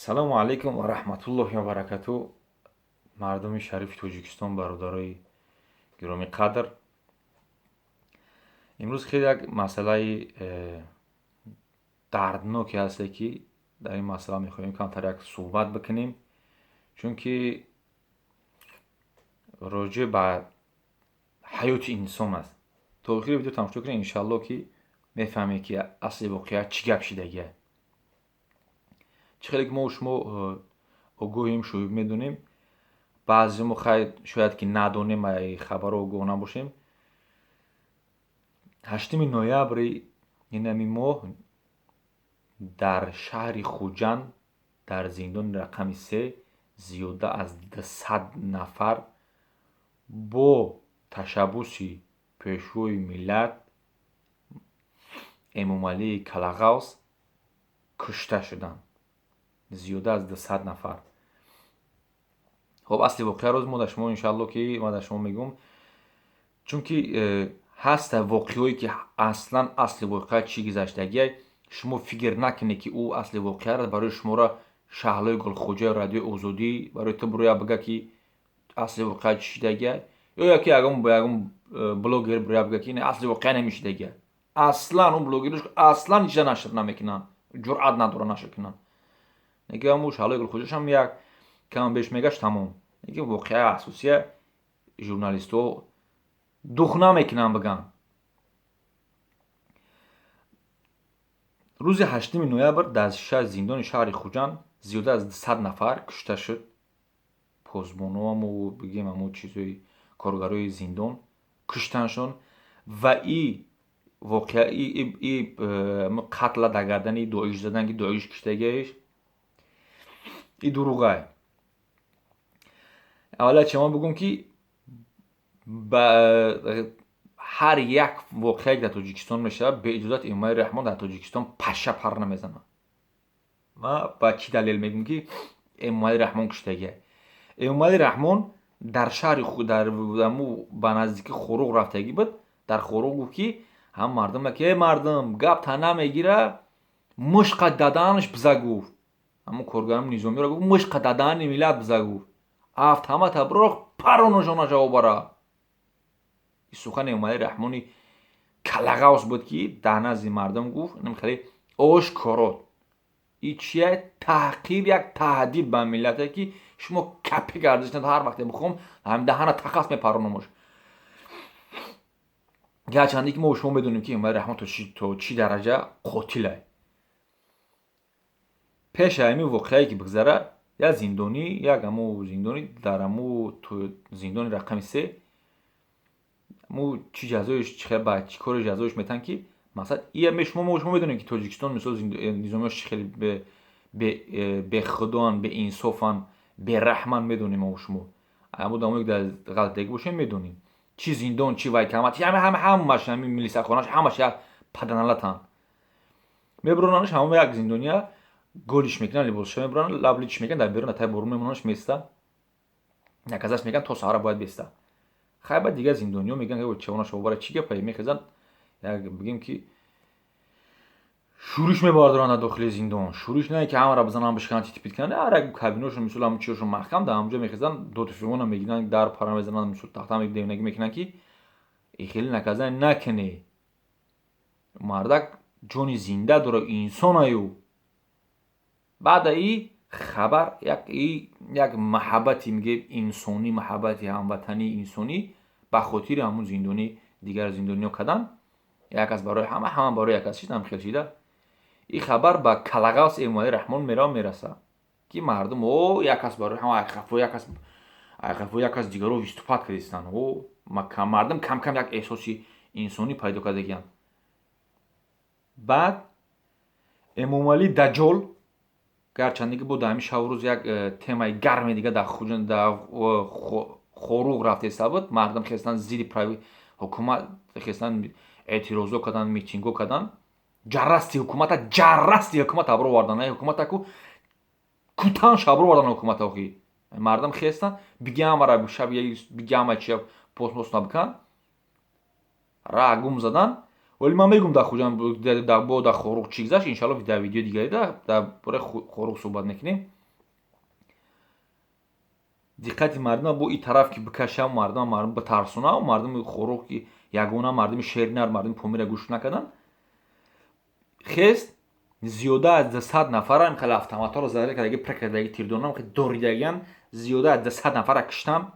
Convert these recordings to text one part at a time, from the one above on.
Салому алайкум ва раҳматуллоҳи ва баракату. Мардуми шарифи Тоҷикистон, бародарои гиромиқадр. Имрӯз хеле як масъалаи дардноке ҳасте, ки дар ин масъала мехоҳем камтар як суҳбат бикунем, чунки роҷеъ ба ҳаёти инсон аст. То охири видео тамошо кунед, иншаалло, ки мефаҳмед, ки асли воқеа чӣ гап шидагия. Чӣ хеле ки мо шумо огоҳем, шоҳиб медонем, баъзе мо хайр, шояд ки надонем, хабаро огоҳ набошем. 8 ноябри инами моҳ дар шаҳри Хуҷанд, дар зиндони рақами 3 зиёда аз 200 нафар бо ташаббуси Пешвои миллат Эмомалии Калағавс кушта шуданд. Зиёда аз 200 нафар. Хоб, асли воқеа рӯз мо дар шумо, иншаалло, ки ма дар шумо мегӯм, чунки ҳаста воқеое, ки аслан асли воқеа чӣ гузаштагия, шумо фикр накунед, ки ӯ асли воқеаро барои шуморо Шаҳлои Гулхоҷаи Радиои Озодӣ барои ту буроя бига, ки асли воқеа чӣ шидагия, ё яке ягон блогер буроя бига, ки асли воқеа намешидагия. Аслан ӯ блогерш аслан ҳича нашр намекунанд, ҷуръат надоранд нашр кунанд. Неки ҳаму Шаҳлои Гулхоҷашам як кам беш мегашт, тамом. Неки воқеаи асосия журналистҳо дух намекунанд биган. Рӯзи 8 ноябр дар зиндони шаҳри Хуҷанд зиёда аз 200 нафар кушта шуд. Посбоноаму бигем, ҳамо чизои коргарои зиндон куштаншон ва и воқеа, и қатла дар гардани Доиш задан, ки Доиш куштагиаш. И дурӯғай. Аввала чема бигӯм, ки ҳар як воқеае, ки дар Тоҷикистон мешавад, беиҷозати Эмомалӣ Раҳмон дар Тоҷикистон паша пар намезанад. Ма ба чӣ далел мегӯм, ки Эмомалӣ Раҳмон куштагия? Эмомалӣ Раҳмон дар шаҳри ба наздики Хоруғ рафтагӣ буд. Дар Хоруғ гуфт, ки ҳам мардума, ки э мардум, гап та намегира, мушқа даданаш биза гуфт. Ҳамун коргарони низомиро гуфт, мушқа дадани миллат биза гуфт, автомата бироқ паронашона ҷавоб бара. Ин сухани Эмомалӣ Раҳмони калағавс буд, ки дар назди мардум гуфт, инам хеле ошкоро. И чия? Таҳқир, як таҳдид ба миллате, ки шумо капи гардиш над, ҳар вақте бихоҳам, ҳам даҳана тақас мепаронамош. Гарчанде ки мо шумо медонем, ки Эмомалӣ Раҳмон то чӣ дараҷа қотилай. Пеша ҳамин воқеае ки бигзара, як зиндонӣ, як ҳамо зиндонӣ дар ҳамо зиндони рақами 3, мо чӣ ҷазоиш, ба чӣ кори ҷазоиш метаҳанд, ки мақсад ия шумо шумо медонем, ки Тоҷикистон мисол низомиёш чӣ хеле бехудоан, беинсофан, бераҳман, медонем мо шумо. Ҳамо одамое, ки дар ғалтагӣ бошем, медонем, чӣ зиндон, чӣ вайкамат, ҳама ҳамаш ҳамин милисахонаш, ҳамаш як паданалатанд. Мебуронанш, ҳамо як зиндония голиш мекунанд, либосша мебуранд, лабличиш мекунанд, дар берун тай борун мемонандш, места, наказаш мекунанд, то саҳара бояд беста. Хай, баъд дигар зиндониҳо мегӯянд, чавона шобара, чӣ гапае? Мехезанд, як бигем, ки шӯриш мебардоранд дар дохили зиндон. Шӯриш не, ки ҳамаро бизананд, бишкананд, титипит кунанд, ҳар як кабиношон, мисол, ҳам чиёшон маҳкам, дар ҳамҷо мехезанд, дотифиғона мегиранд, дар пара мезананд, мисол, тахта девонагӣ мекунанд, ки и хеле наказание накунӣ, мардак ҷони зинда дора, инсонаю. Баъда и хабар як маҳаббати, мегӯем, инсонӣ, маҳаббати ҳамватании инсонӣ ба хотири ҳамун зиндонӣ дигар зиндониҳо карданд, як кас барои ҳама, ҳама барои як кас шидам, хел шида. И хабар ба калағавс Эмомалӣ Раҳмон мерава, мераса, ки мардум о як кас барои ҳама, айқафо як кас, айқафо як кас, дигаро выступать кардистанд. О мардум кам-кам як эҳсоси инсонӣ пайдо кардагиянд. Баъд Эмомалӣ даҷол, гарчанде ки бо дар ҳамин шабу рӯз як темаи гарме дига дар Хуҷанд, дар Хоруғ рафтеста буд, мардум хестанд, зидди ҳукумат хестанд, эътирозҳо карданд, митингҳо карданд, ҷаррасти ҳукумата, ҷаррасти ҳукумата баровардан, ҳукумата ку кутан шабровардан ҳукумата. Охи мардум хестанд, биги ҳамара шаб, биги ҳама чия постмос набикан, ра гум задан. Вале ман мегӯм, дар Хуҷанд бо дар Хоруғ чӣ гузашт, иншалло, дар видеои дигаре дар бораи Хоруғ суҳбат мекунем. Диққати мардума бо ин тараф ки бикашам, мардума битарсонам. Мардуми Хоруғ, ки ягона мардуми шеринар, мардуми Помира гӯш накарданд. Хест зиёда аз 200 нафара, хеле автоматҳоро заря кардаги, пир кардаги, тирдонам доридагиан, зиёда аз 200 нафара киштан,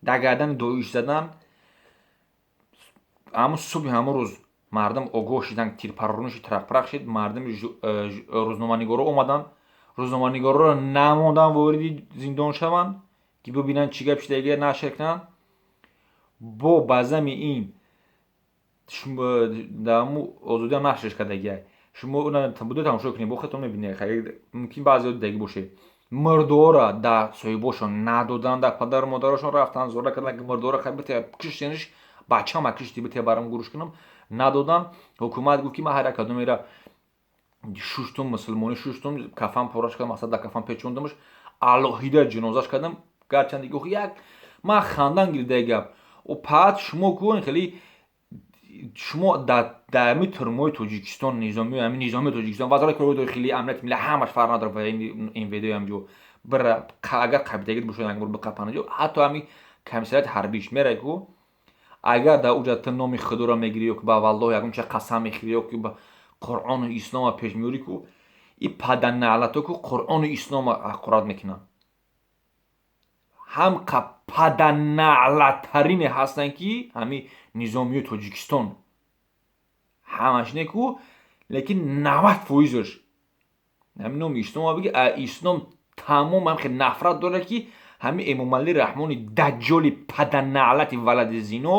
дар гардани Доиш задан. Ҳамун субҳи ҳамун рӯз мардум огоҳ шидан, тирпарониши трақпарақ шид. Мардуми рӯзноманигоро омаданд, рӯзноманигорро намондан вориди зиндон шаванд, ки бибинанд чӣ гап шидагия, нашр кунанд. Бо базами ин дар Озодиам нашрш кардагия, шумо будо тамошо кунед, бо худтон мебинед, мумкин баъзеҳо дидагӣ бошед. Мурдора да соҳибошон надоданд, дар падару модарошон рафтанд, зора карданд, ки мурдора хай бите, киштениш, бачама кишти, бите, барам гурӯш кунам. Надоданд. Ҳукумат гуфт, ки ман ҳар як кадомера шуштум, мусулмонӣ шуштум, кафан пораш кардам, масалан, дар кафан печондамаш, алоҳида ҷинозаш кардам. Гарчанде ки як ман хандан гирифта гап. Паат шумо ку хеле шумо дар ҳами турмои Тоҷикистон, низоми, ҳами низоми Тоҷикистон, Вазорати корҳои дохилӣ, амнияти милли, ҳамаш фарқ надорад. Ва МВД ҳамҷо бира, агар қабидагит бошад, як бор биқапана ҷо, ҳатто ҳами комиссариати ҳарбиш мерай ку, агар дар уҷа ту номи худоро мегирӣ ё ки ба валлоҳ ягон чиз қасам мехӯрӣ, ё ки ба Қуръону ислома пеш меёрӣ ку, и паданалато ку Қуръону ислома ҳақорат мекунанд. Ҳам паданалаттарине ҳастанд, ки ҳами низомиёи Тоҷикистон ҳамаш не ку, лекин 90%-аш ҳами номи ислома биги, ислом тамом ҳам хел нафрат дорад, ки ҳами Эмомалӣ Раҳмони даҷҷоли паданалати валади зино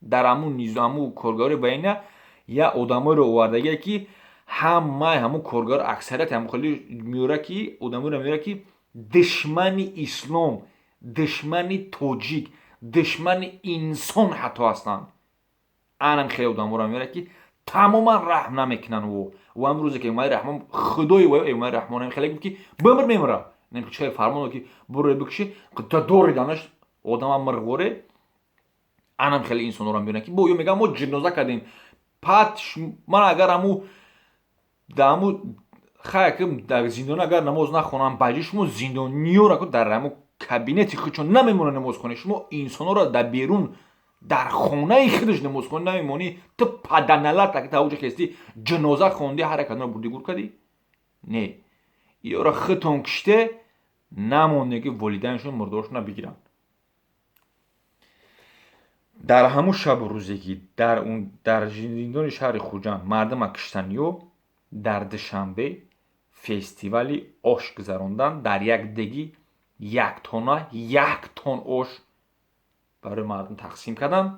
дар ҳамун низому коргари военный я одамоеро овардагие, ки ҳамаи ҳамун коргар, аксарияти ҳамун хеле меёра, ки одамоеро меёра, ки душмани ислом, душмани тоҷик, душмани инсон ҳатто ҳастанд. Анам хеле одаморо меёра, ки тамоман раҳм намекунанд. Ва ҳам рӯзе ки Эмомалӣ Раҳмон, худои ва Эмомалӣ Раҳмон хеле гуфт, ки бимир, мемира, хеле фармон ки буро бикуши, дориданаш одама мирғоре. Анам хеле инсонҳоро мебинам, ки бо ё мегӯям, мо ҷиноза кардем. Пат ман агар ҳаму дар ҳаму хай дар зиндон агар намоз нахонам, баҷи шумо зиндониёра ку дар ҳаму кабинети худшон намемонад намоз хонӣ. Шумо инсонҳоро дар берун, дар хонаи худаш намоз хонӣ намемонӣ. Ту паданалата ки тавҷа хести, ҷиноза хонди, ҳар як одамро бурди, гур кардӣ. Не, ёро худтон киште, намонде, ки волидайншон мурдорашонро бигиранд. Дар ҳамун шабу рӯзе, ки дар зиндони шаҳри Хуҷанд мардума киштан, ё дар Душанбе фестивали ош гузарондан, дар як деги як тонна, як тон ош барои мардум тақсим карданд.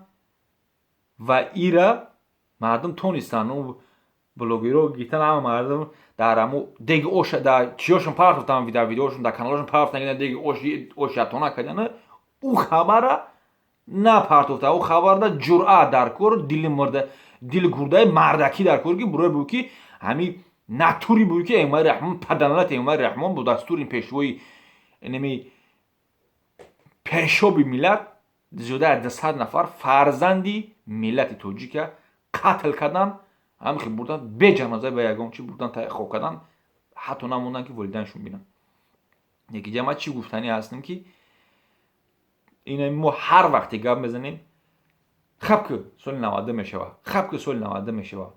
Ва ира мардум тонистанд, блогеро гирифтан, ҳама мардум дар ҳаму деги ош дар чиёшон партофтан, дар видеошон, дар каналошон партофтан, деги ош як тонна карданд. Ӯ хабара напартофта, ӯ хабарда ҷуръат дар кор, дили мурда, дили гурдаи мардакӣ дар кор, ки бурои бу, ки ҳами натури буд, ки Эмомалӣ Раҳмон, паданалат Эмомалӣ Раҳмон, бо дастури пешвои неми пешоби миллат, зиёда аз 200 нафар фарзанди миллати тоҷика қатл кардан, ҳамихел бурдан, беҷаноза ба ягон чи бурдан, хок кардан, ҳатто намондан, ки волидайншон бинанд. Яки ҷамоат, чӣ гуфтанӣ ҳастем, ки ина мо ҳар вақте гап мезанем, хаб ки соли 92 мешавад, хаб ки соли 92 мешавад.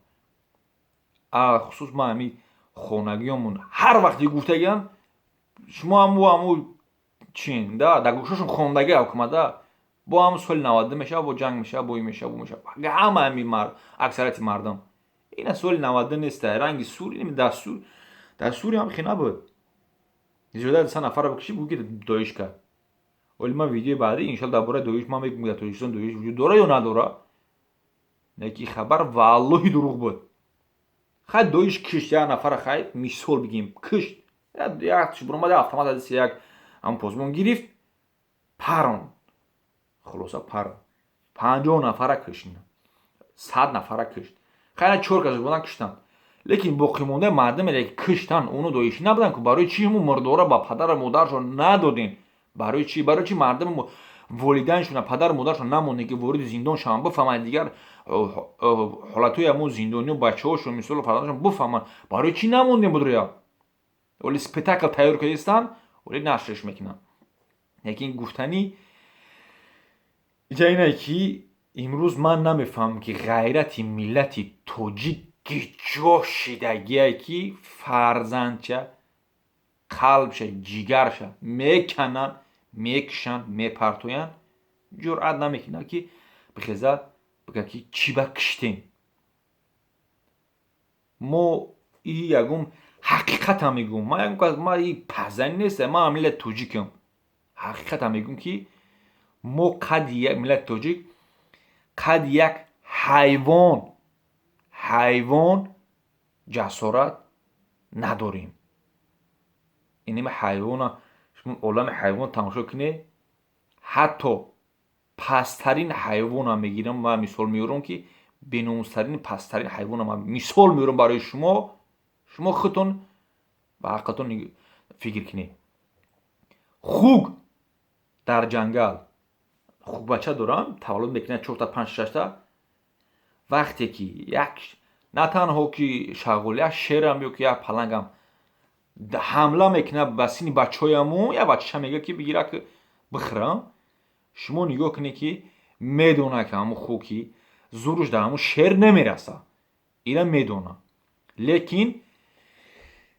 Хусус ма ҳами хонагиёмон ҳар вақте гуфтагиан, шумо ҳаму чин да дар гӯшашон хондаги ҳукумата, бо ҳам соли 92 мешавад, бо ҷанг мешавад, бо ин мешавад, бо мешавад. Ҳама ҳами аксарияти мардум ина соли 92 неста, ранги сур дар Сурия ҳам хе набуд, зиёда аз 100 нафарро бикушӣ, бугӯ, ки Доиш кард. Вале ман видеои баъдӣ, иншалло, дар бораи Доиш ман мегӯям, дар Тоҷикистон Доиш вуҷуд дора ё надора. Леки хабар валлоҳи дурӯғ буд. Хай, Доиш кишт як нафара, хай, мисол бигем, кишт, як буромад, автомат аз як ҳам посбон гирифт, парон, хулоса, парон, 50 нафара кишт, 100 нафара кишт, хайна чор кас будан, киштанд. Лекин боқимондаи мардуме ки киштанд, оно доишӣ набуданд ку. Барои чӣ мо мурдора ба падару модарашон надодем? Барои чӣ? Барои чӣ мардуми Волидайншона, падару модаршон намондем, ки вориди зиндон шаванд, бифаҳманд дигар ҳолатҳои ҳамун зиндониё, бачаҳошон, мисолу фарзандашон бифаҳманд. Барои чӣ намондем будроя? Оли спектакл тайёр кардистанд, оли нашрш мекунанд. Лекин гуфтанӣ иҷа инае, ки имрӯз ман намефаҳмам, ки ғайрати миллати тоҷик гиҷо шидагие, ки фарзандча, қалбша, ҷигарша мекананд, мекушанд, мепартоянд, ҷуръат намекунад, ки бихеза бигӯяд, ки чӣ ба киштем мо. И ягон ҳақиқатам мегӯм, ман ягон кас, ман и пазани нестам, ман миллати тоҷикам, ҳақиқатам мегӯм, ки мо қадди як миллати тоҷик қадди як ҳайвон ҷасорат надорем. Инема ҳайвона, шумо олами ҳайвон тамошо кунед, ҳатто пасттарин ҳайвонам мегирам ва мисол меорам, ки беномустарин, пасттарин ҳайвонам мисол меорам барои шумо. Шумо худтон ба ҳаққатон фикр кунед. Хук дар ҷангал хукбача дорам, таваллуд мекунад чорта, панҷ, шашта. Вақте ки як, на танҳо ки шағол, як шерам ё ки як палангам ҳамла мекунад ба сини бачаҳояму, як бачаша мегӯяд, ки бигира, ки бихӯрам, шумо нигоҳ кунед, ки медонад, ки ҳамун хуки зуруш дар ҳамун шер намерасад, ира медонад, лекин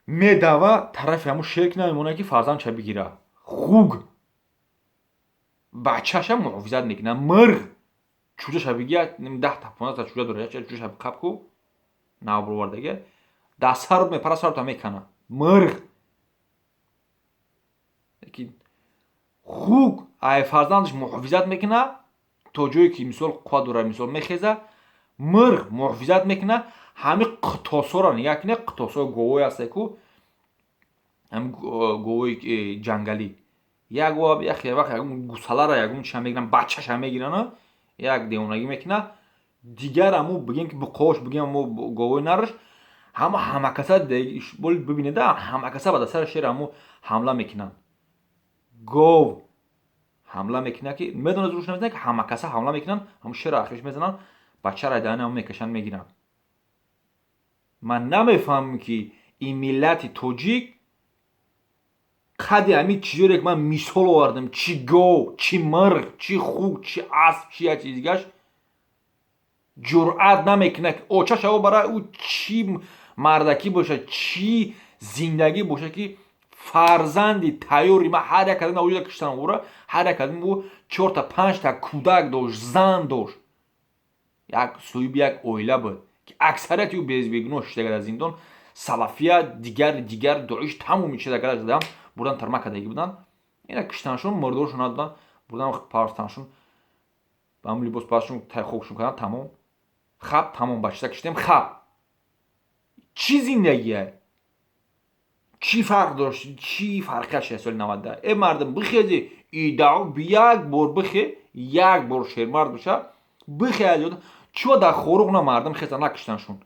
медава тарафи ҳамун шер, ки намемонад, ки фарзандша бигира. Хуг бачаша муҳофизат мекунад. Мирғ чӯҷаша бигира, 10-та, 15-та чӯҷа дорад, чӯҷаша қаб ку навбаровардага, дар сарот мепара, сарота мекана мирғ. Лекин хук ай фарзандаш муҳофизат мекунад то ҷое, ки мисол қувват дорад, мисол мехеза, мирғ муҳофизат мекунад. Ҳами қитосоро нигаҳ кунед, қитосо говое ҳасте ку, ҳами говои ҷангалӣ, як вақт ягон гусаларо, ягон чиша мегиранд, бачаша мегиранд, як девонагӣ мекунад. Дигар аму бигем, ки буқош, бигем, аму говои нараш, ҳама ҳамакаса бибинеда, ҳамакаса ба дастари шер аму ҳамла мекунанд. Гов ҳамла мекунад, ки медонад, зуруш намезанад, ки ҳамакаса ҳамла мекунанд, ҳамун шерро ахиш мезананд, бачаро даҳани ҳамун мекашанд, мегиранд. Ман намефаҳмам, ки ин миллати тоҷик қадди ҳамин чизҳоре, ки ман мисол овардам, чӣ гов, чӣ мирғ, чӣ хук, чӣ асп, чӣ як чизи дигаш, ҷуръат намекунад, ки оча шаво барои ӯ чӣ мардакӣ бошад, чӣ зиндагӣ бошад, ки фарзанди тайёри ма ҳар як аз ин киштан ӯра, ҳар як аз ӯ чорта, панҷта кӯдак дошт, зан дошт, як соҳиби як оила буд, ки аксарияти ӯ бегуноҳ шиштага дар зиндон. Салафия, дигар дигар, Доиш, тамоми чиза карда бурдан, тарма кардагӣ буданд. Ина киштаншон, мурдоршон надоданд, бурдан партаншон, ба ҳамн либос пасшон хокшон кардан, тамом, хаб, тамом, бачата киштем, хаб. Чӣ зиндагие? Чӣ фарқ дошт? Чӣ фарқият шуда соли 90? Э, мардум, бихези, идао як бор бихе, як бор шермард боша, бихе. Чио дар Хоруғ на мардум хеста накиштаншон?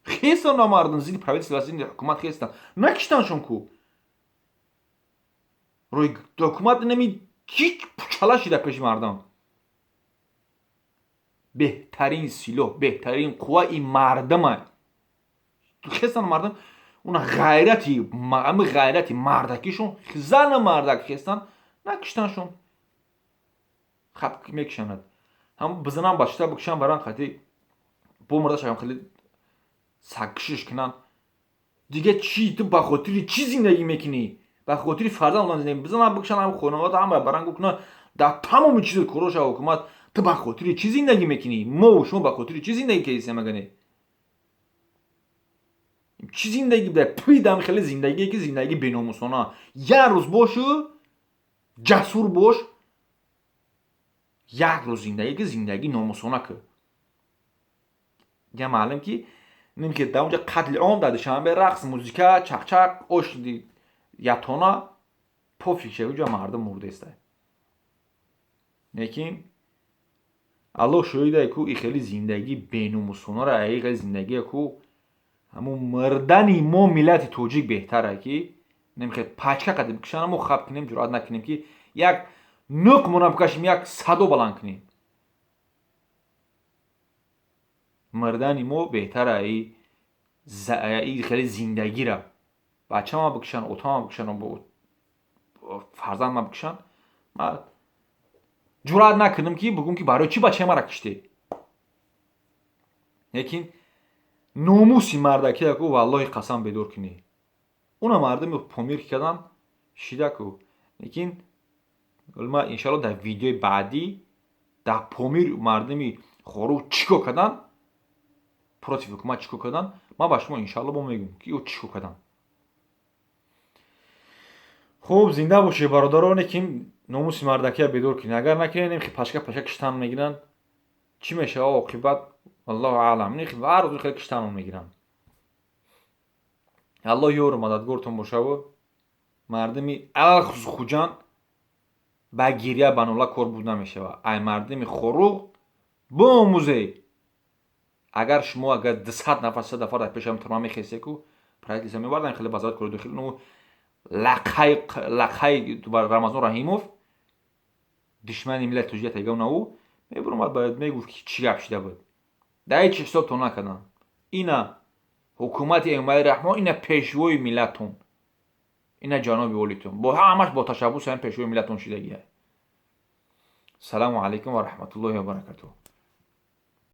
Хеста на мардум зидди правительство, зидди ҳукумат хеста накиштаншон ку? Рӯи ҳукумат нами ҳеҷ пучала шида пеши мардум. Беҳтарин силоҳ, беҳтарин қувва ин мардума. Хестан мардум, уна ғайрати, ами ғайрати мардакишон, зана мардак хестан накиштаншон. Хаб мекишанад, ҳам бизанам, бачата бикушан, баран хати бомурдашам, хеле сагкушиш кунанд. Дига чӣ? Ту ба хотири чӣ зиндагӣ мекунӣ? Ба хотири фарзанд одам зиндагӣ, бизанам, бикушан, ҳам хонавода ҳама барангу кунанд, дар тамоми чизи короша ҳукумат. Ту ба хотири чӣ зиндагӣ мекунӣ? Мо шумо ба хотири чӣ зиндагӣ кардисем? Агане чӣ зиндагӣ буда? Пидам хеле зиндагие, ки зиндагӣ беномусона. Як рӯз бошу, ҷасур бош, як рӯз зиндагӣ, ки зиндагӣ номусона ки я маълум, ки ним ки дар онҷа қатли ом, дар Душанбе рақс, музика, чақчақ, ош ятона, пофиг ша, уҷа мардум мурдеста. Лекин Аллоҳ шоҳидае ку, и хели зиндагӣ беномусонара, и хели зиндагие ку, ҳамун мурдани мо миллати тоҷик беҳтара, ки намехел пачка қади бикушана, мо хаб кунем, ҷуръат накунем, ки як Нуқмона бикашем, як садо баланд кунем. Мардани мо беҳтара и хеле зиндагира. Бачама бикушанд, отама бикушанд, фарзандма бикушанд. Ма ҷуръат накунам ки бигӯм ки барои чӣ бачаи мара киштед. Лекин номуси мардакия ку валлоҳи қасам бедор кунӣ. Уна мардуми Помир ки кардан шида ку. Лекин ма иншалло дар видеои баъдӣ дар Помир мардуми Хоруғ чӣ кор кардан, против ҳукумат чӣ кор кардан, ман ба шумо иншалло бо мегӯм ки ӯ чӣ кор кардан. Хуб, зинда бошед, бародарон, лекин номуси мардакия бедор кунед. Агар накунед, нехи пашка пашка киштан мегиранд. Чӣ мешава оқибат? Аллоҳу аълам. Нехи ҳар рӯз хеле киштан мегиранд. Аллоҳ ёру мададгортон бошаву мардуми алалхусус Хуҷанд ба гиря ба нола кор буд намешава. Ай мардуми Хоруғ биомӯзед. Агар шумо агар 200 нафар, 300 нафар дар пешам турма мехестед ку, правительство мебардан хеле вазорат кори дохили ну лақай лақай Рамазон Раҳимов душмани миллати тоҷик тайгав на ӯ мебуромад, бояд мегуфт ки чӣ гап шида буд. Дар ҳеҷ ҳисобтон накарданд. Ина ҳукумати Эмомалӣ Раҳмон, ина пешвои миллатон, ина ҷаноби олитон, бо ҳамаш бо ташаббуси ҳамин пешвои миллатон шидагия. Салому алайкум ва раҳматуллоҳи ва баракатуҳ.